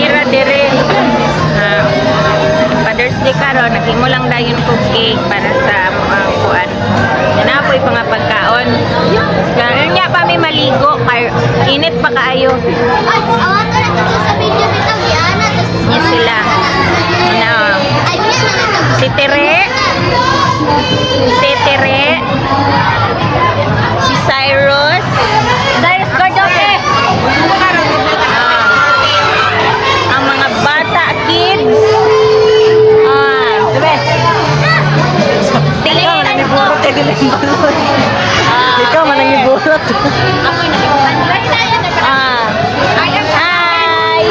Mira dire. Ah, Father's Day karon, naghimo lang dayon ko cake para sa among kuan. Naa po'y mga pagkaon. Nya pa mi maligo kay init pa kaayo. Ay, awato na to sa video bitaw giana tas Nya sila. Ano? Ay, niya na lang. Si Tere. Si Tere. Si Cyrus. Cyrus Gordope. Ah. Ang mga bata, kids. Ah. Tingin. Ah, Ikaw man ang iburot. Ah. Hi.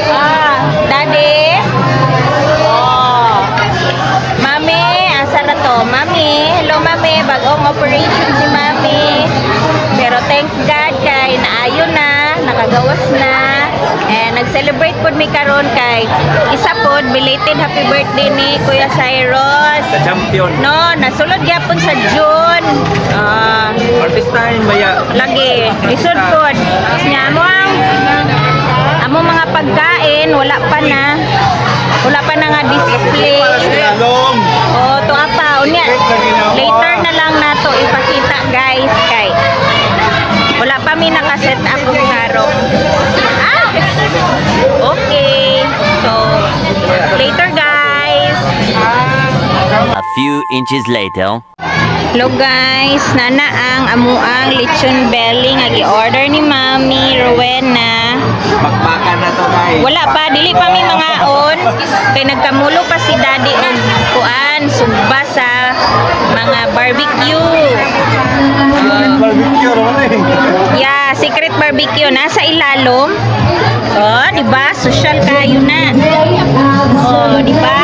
Ah, Daddy. Oh. Mami, asa na to? Mami, hello, Mami. Bagong operation si Mami. Pero thank God kay naayo na, nakagawas na. And nag-celebrate pod mi karon kay isa pod belated happy birthday ni Kuya Cyrus. Sa champion. No, nasulod gyapon sa June. Ah, Artistahin ba ya? Lagi, lisod pod. Nya mo ang amo mga pagkain, wala pa na. Wala pa na nga display. Slalom. Oh, to apa unya. Later na lang nato ipakita, guys, kay wala pa mi naka-set up og tarong. Ah! Okay. So, later, guys. A few inches later. Hello guys, nana ang amuang lechon belly nga gi-order ni Mami Rowena. Pakpakan na to, guys. Wala pa, dili pa mi mangaon kay nagkamulo pa si Daddy og kuan sugba sa mga barbecue. Barbecue naman eh. Yeah, secret barbecue nasa ilalom. Oh, di ba? Social kayo na. Oh, di ba?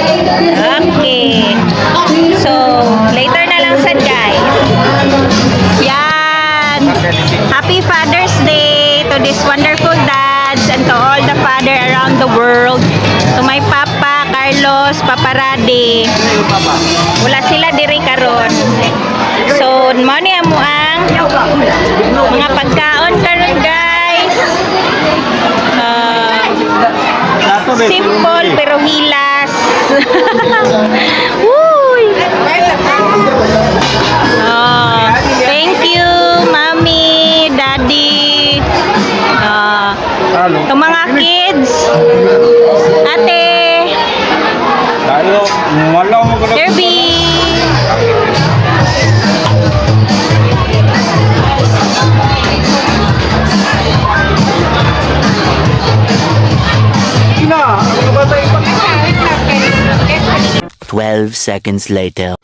Okay. So, later na lang sad, guys. Yan. Happy Father's Day to this wonderful dads and to all the father around the world. To my papa, Carlos, Papa Radi. Wala sila diri karon. So, mo ni amo ang mga pagkaon karon, guys. Ah, simple pero hilas. Uy! Oh, thank you, Mami, Daddy. Ah, to mga kids. Ate, Lalo, wala mo ko. Kirby. Na, ano ba tayo? 12 seconds later.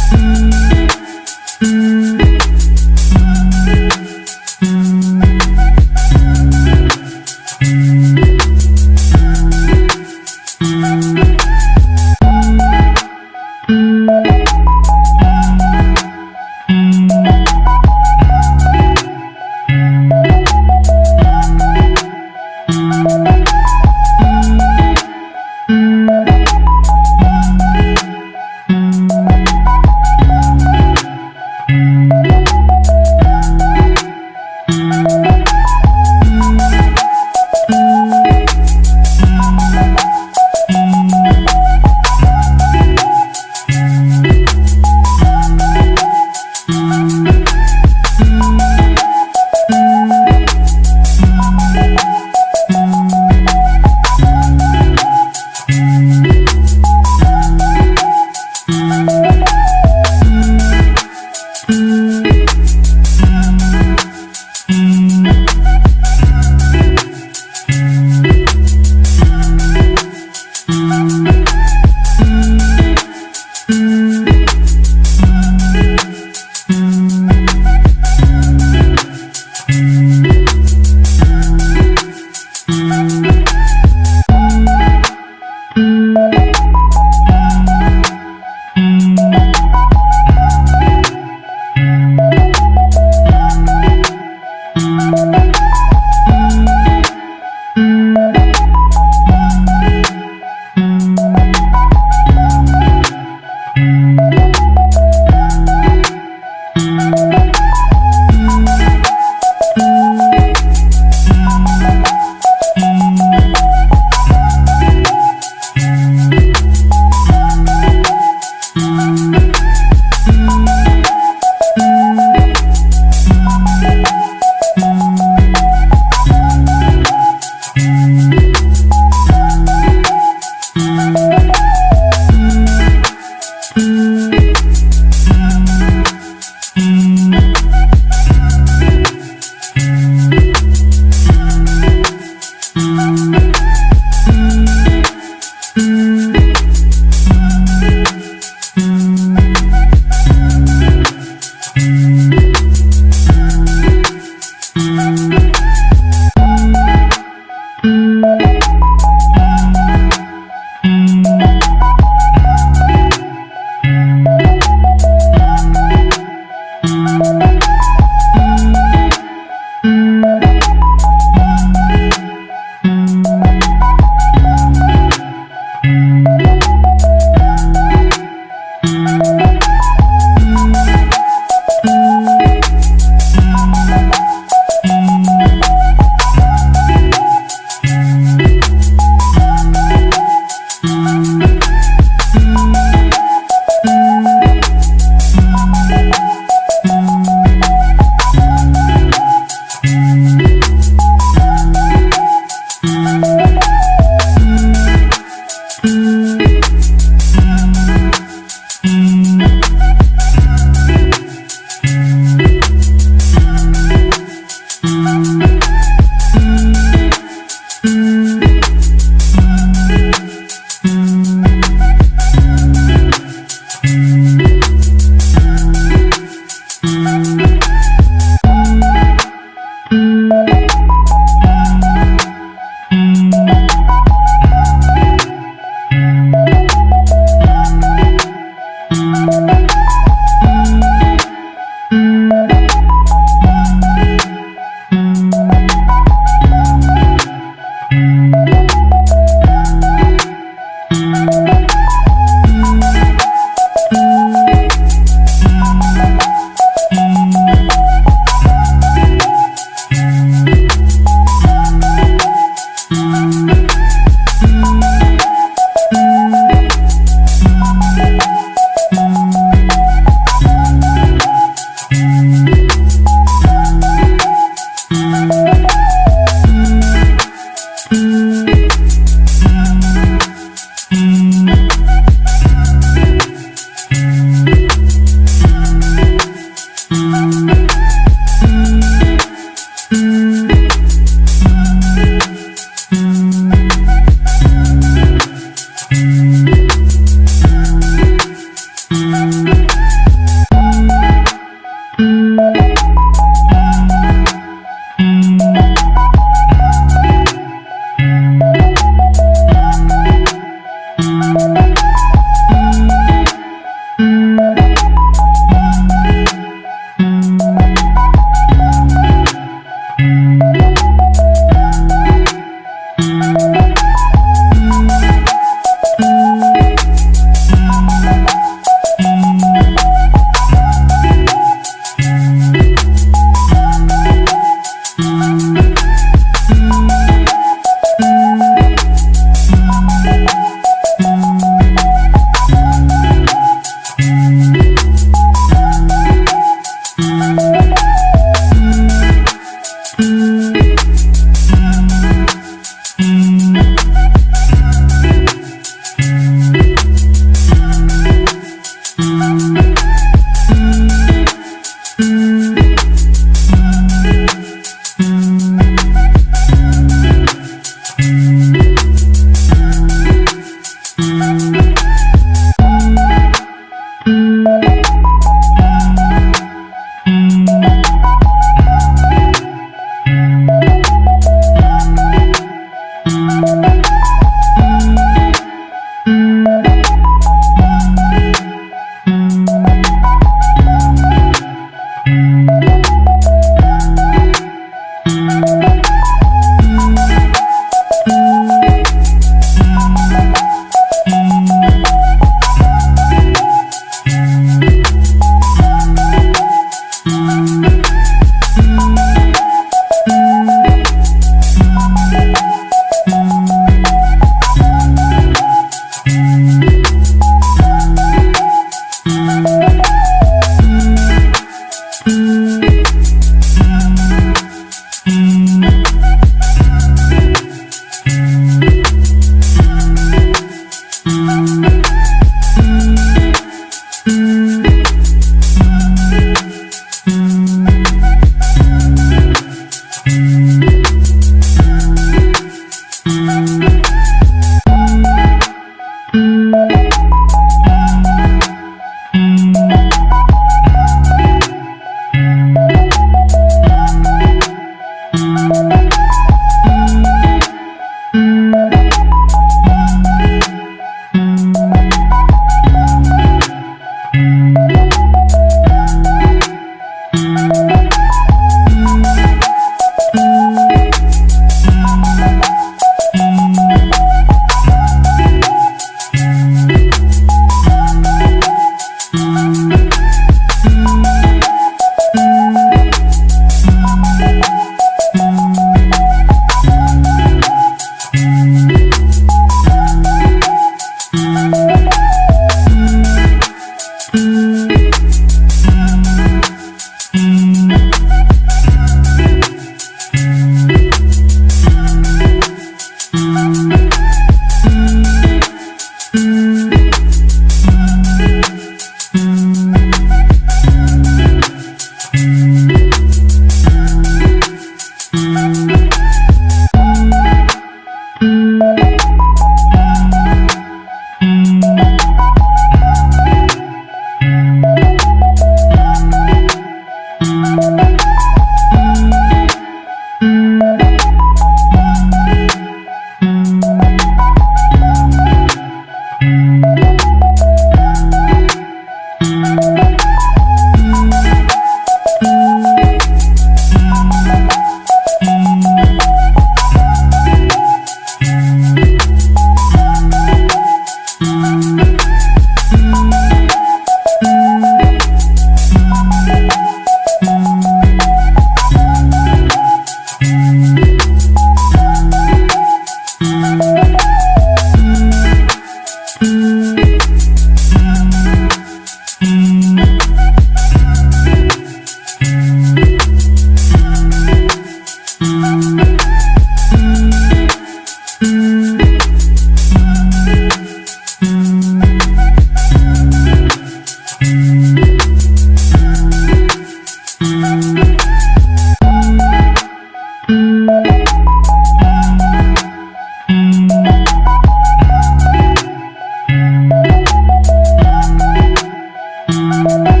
Guys,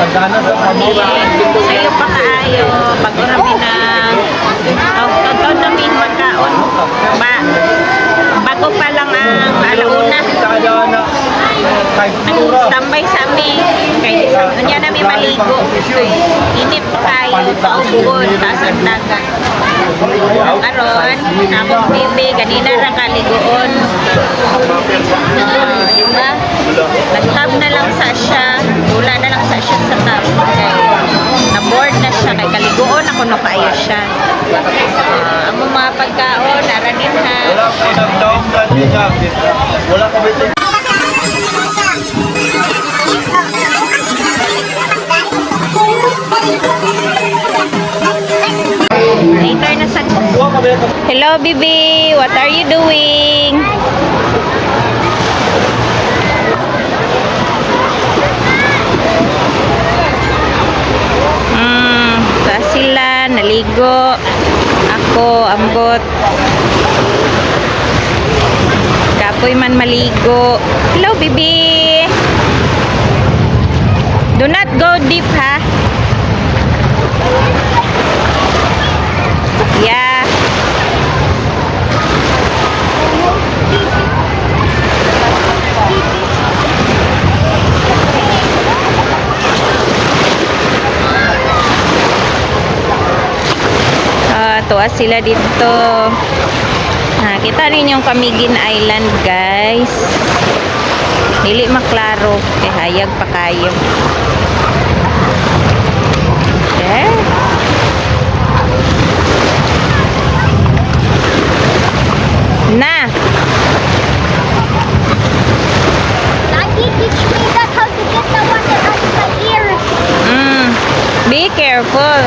Sagana sa pamura. sayo pa kaayo, bago rami na tawag namin magkaon. Ba, bago pa lang ang alauna. Sagana. Kahit tura. Tambay sa amin. Kay unya nami maligo. Kay init pa kayo, paugod, taas ang dagat. Karon, akong bibi, ganina ra kaliguon. Ah, di ba? Nag-tab na lang sa siya. Wala na lang sa siya sa tab. Kay na-bored na siya. Kay kaliguon ako no kaayo siya. Ah, ang mga pagkaon, naranin ha. Wala ko nagdaong na. Wala ko bitin. Later na sa. Hello, baby. What are you doing? Sa sila, naligo. Ako, ambot. Kapoy man maligo. Hello, baby. Do not go deep, ha? Yeah. Ah, tuwa sila dito. Ah, kita ninyo yung Camiguin Island, guys. Dili maklaro kay hayag pa kayo. Okay. Na. Daddy, teach me that how to get the water out of my ears. Be careful.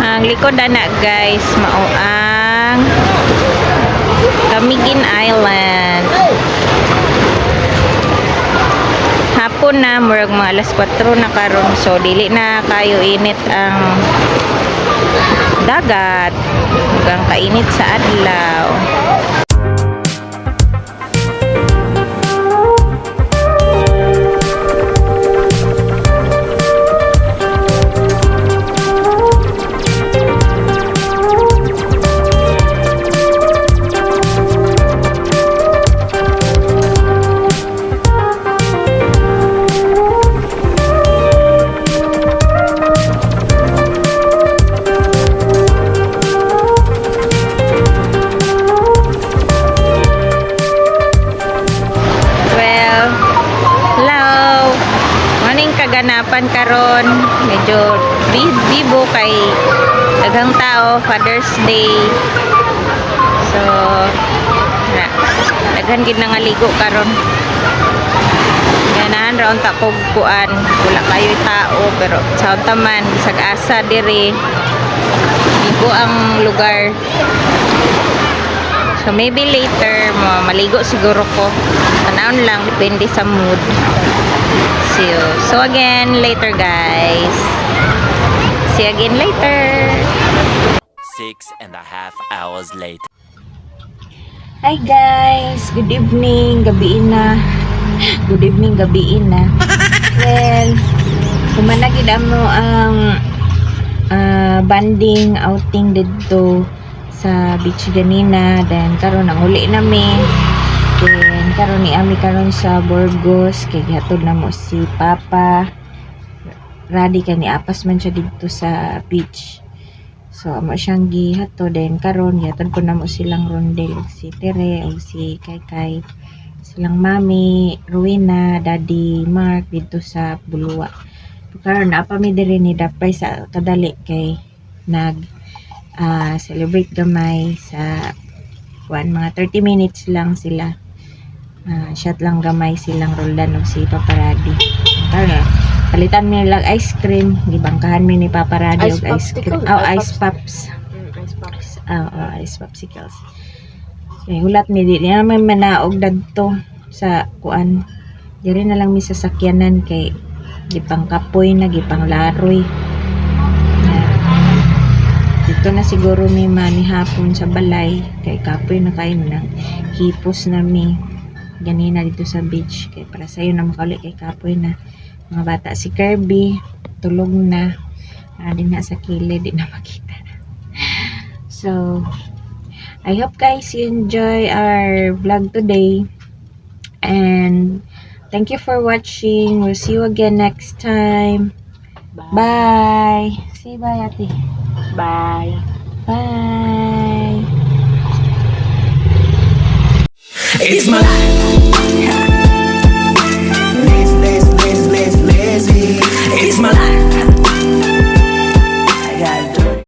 Ang likod ana, guys, mao ang Camiguin Island. Hapon na, murag mga alas 4 na karon, so dili na kayo init ang dagat. Hanggang kainit sa adlaw. Medyo bibo kay daghang tao, Father's Day. So, na, daghan gid na nga ligo karon. Ganahan ra unta kog kuan, wala kayo tao pero sa taman bisag asa diri ligo ang lugar. So maybe later maligo siguro ko. Tanawon lang, depende sa mood. So again later, guys. See you again later. 6.5 hours later. Hi guys! Good evening, gabi na. Good evening, gabi na. Well, human na gid amo ang bonding outing didto sa beach ganina. Then karon ang uli nami. Then karon ni ami karon sa Burgos kay gihatod namo si Papa. Radi kay ni apas man siya didto sa beach. So, amo siyang gihatod. Then, karon gihatod ko namo silang Rondel ug si Tere ug si Kaikai. Silang mami, Rowena, Daddy Mark didto sa Bulua. So, karon naa pa mi diri ni dapay sa kadali kay nag celebrate gamay sa kuan, mga 30 minutes lang sila. Shot lang gamay silang Roldan ug si Papa Radi. Karon palitan mi lang ice cream, gibangkahan mi ni Papa Radi Ice og ice cream. popsicle? Oh, Ice ice pops. Ice pops. Ah, oh, ice popsicles. Okay, hulat mi di na may manaog dadto sa kuan. Diri na lang mi sa sakyanan kay gipang kapoy na, gipang laroy. Na, dito na siguro mi manihapon sa balay kay kapoy na kayo nang hipos na mi ganina dito sa beach kay para sayo na makauli kay kapoy na mga bata. Si Kirby tulog na din na sa kilid, di na makita. So I hope guys you enjoy our vlog today and thank you for watching. We'll see you again next time. Bye. Say bye, Ate. Bye. Bye. It's my life.